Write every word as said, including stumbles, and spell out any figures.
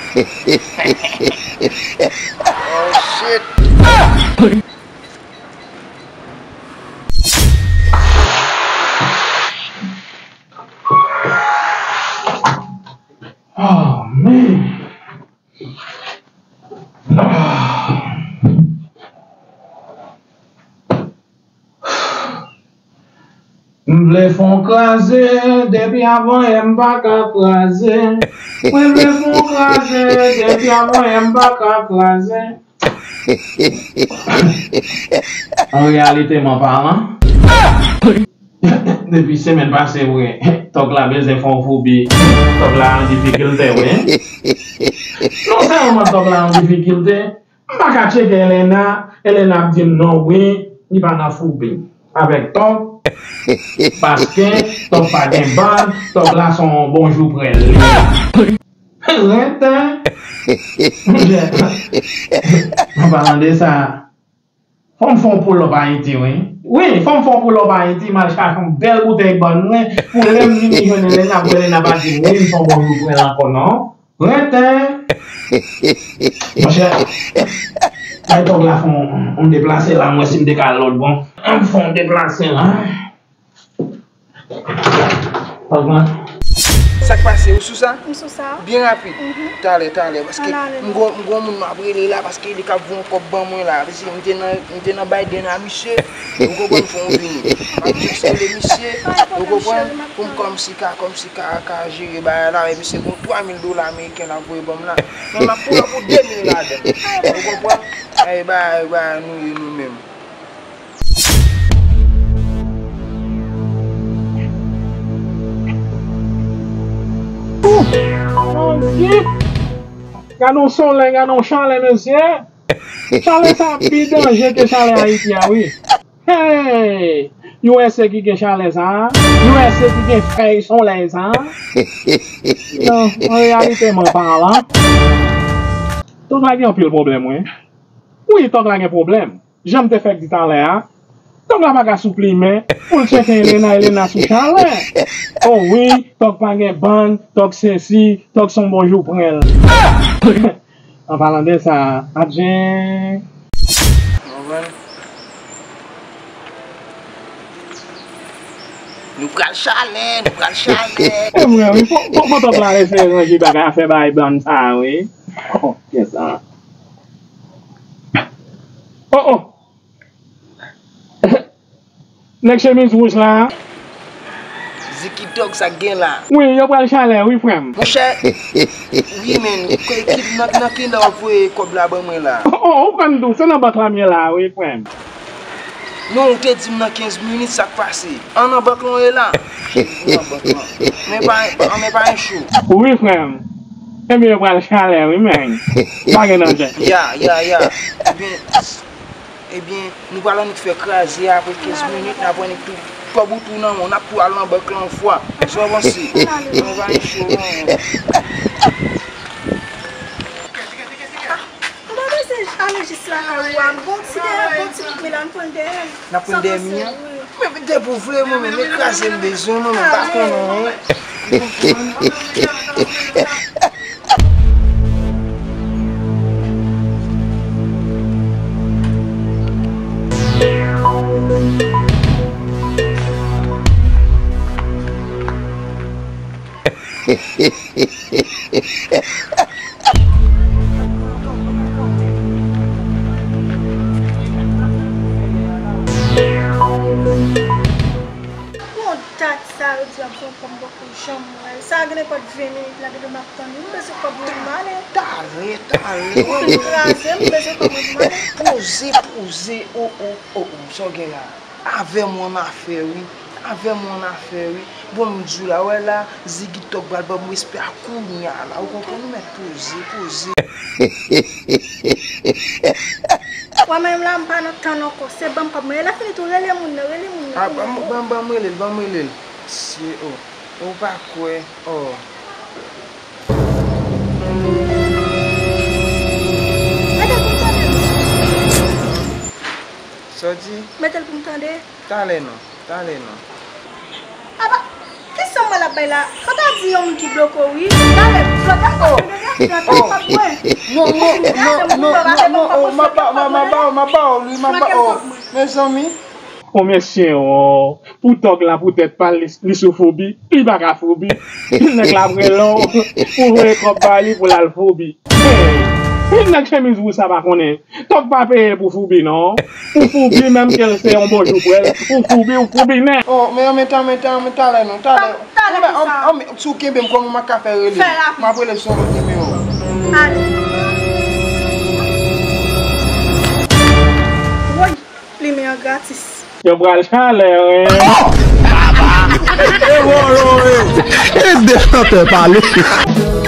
Oh shit. Oh man. Ah. M vle fè w kraze, depi avan yè m pa ka kraze. Mwen vle fè w kraze, depi avan yè m pa ka kraze. An reyaliteman palan, depi semèn pase vre, tòg la bezwen fè yon foubi. Tòg la an difikilte vre. Non sèlman tòg la an difikilte, m pa ka tcheke Elena, Elena ap di m non wi, li pa nan foubi avèk tòg, paske tòg pa gen bann, tòg la se yon bonjou prè l li. Rete. Monchè, an palan de sa, fò m fè yon pull up Ayiti, wi. Wi, fò m fè yon pull up Ayiti, m al chache yon bèl boutèy bann mwen, pou lè m vini jwenn Elena, pou Elena pa di m, wi, m fè yon bonjou pou l ankò, non. Rete. Monchè, bay tòg la fè yon, yon deplase la, m wè si m te ka al lòt bò. Ann fè yon deplase la. Papa. Sa k pase? Ou sou sa? M sou sa. Byen rapid. Mhm. Talè, talè, paske m gon, m gon moun m ap rele la, paske li k ap voye yon kòb ban mwen la. Paske m te nan, m te nan bay dènye a misye. Ou konprann, fò m vini. M ap jis rele misye. Ou konprann? Pou m kòmsi ka, kòmsi ka, ka jere bagay la. Epi se gon twa mil dola ameriken l ap voye ban m la. Men m ap pran pou de mil ladan l. Ou konprann? Ay, bagay, bagay nou ye nou menm. Ooh, shit. Gade yon solèy, gade yon chalè, mesye. Chalè sa pi danje ke chalè Ayiti a, wi. Hey! U S A ki gen chalè sa a. U S A ki gen fèy solèy sa a. Non, an reyaliteman palan, tòg la gen anpil pwoblèm, wi. Wi, tòg la gen pwoblèm. Jan m te fèk di talè a, tòg la pa ka sou plimen pou l tcheke Elena, Elena sou chalè. O wi, tòg pa gen bann, tòg sesi, tòg se yon bonjou pran l. An palan de sa, adyen. Nou pral chalè, nou pral chalè. E vre, wi, fò, fò, fò tòg la eseye ranje bagay, fè bagay bann sa, wi. Oh, kisa? Oh, oh. Nèg chemiz wouj la. Ziki tòg sa k gen la. Wi, yo pral chalè, wi, frè m. Monchè, wi, men, ki, ki, nan, nan ki lè w ap voye kòb la ban mwen la? Oh, oh, ou konn tou, se nan bank la m ye la, wi, frè m. Non, ou te di m nan kenz minit, sa k pase? An nan bank lan w ye la? Nan bank lan. Men pa, men pa en chou. Wi, frè m. Ebyen, yo pral chalè, wi, men. Pa gen danje. Ya, ya, ya. Ebyen, Ebyen, nou pral annik fè kraze a, apre kenz minit, n ap annik tou kòb ou tou nan men w, n ap tou al nan bank lan yon fwa. Sa w panse? Mwen pa gen cho non. Ah, m pa bezwen ale jis lakay ou a, m gon ti dèyè, gon ti kout men la, m pran l dèyè m. N ap pran l dèyè mi an? Wi. Men depi w vle mwen menm, men kraze m bezwen, mwen menm pa konnen anyen. Bon, dat sa yo di ap fè yon kòb m poko janm wè l. Sa gen nenpòt ven minit la depi m ap tann li. M bezwen kòb mwen pou m ale. Talè, talè. Ou fin kraze m, m bezwen kòb mwen pou m ale. Poze, poze, o, o, o, o, sa w gen la? Avè m w annafè, wi. Avè m w annafè, wi. Bon, m di w la, wè la, Ziggy Thug pral ban m respè a kounya la. Ou konprann? Ou mèt poze, poze. Wè mwen menm la, m pa nan tann ankò. Se ban m kòb mwen. E lè fini tou, rele moun nan, rele moun nan. A, ban m, ban m, ban m rele l, ban m rele l. Mesye, o. Ou pa kwè, o. Mete l pou m tande. Sa w di? Mete l pou m tande. Talè non, talè non. Apa, kisa m wè l ap bay la? Sa ta di yon moun ki bloke w, wi. Talè, bloke, bloke, bloke, bloke, bloke. Non, non, non, non, non, non, oh, m ap ba, m ap ba, m ap ba, m ap ba, wi, m ap ba, oh, mezanmi. Konbyen chen, oh, pou tòg la, pou tèt pa l, li, li sou foubi, li pa ka foubi. Nèg la prelè w, ou voye kòb ba li pou l al foubi. Hey, nèg chemiz wouj sa pa konnen. Tòg pa peye pou foubi, non. Ou foubi, menm ke l se yon bonjou pou l. Ou foubi, ou foubi nèt. Oh, men, men, men, men, talè non, talè. Talè ki sa? Si w kenbe m, kòman m ka fè rele? M ap rele l sou yon lòt nimewo. Ale. Woy, plimen an gratis. Yo pral chalè, wi. E vòlò, wi. E de chantè pale.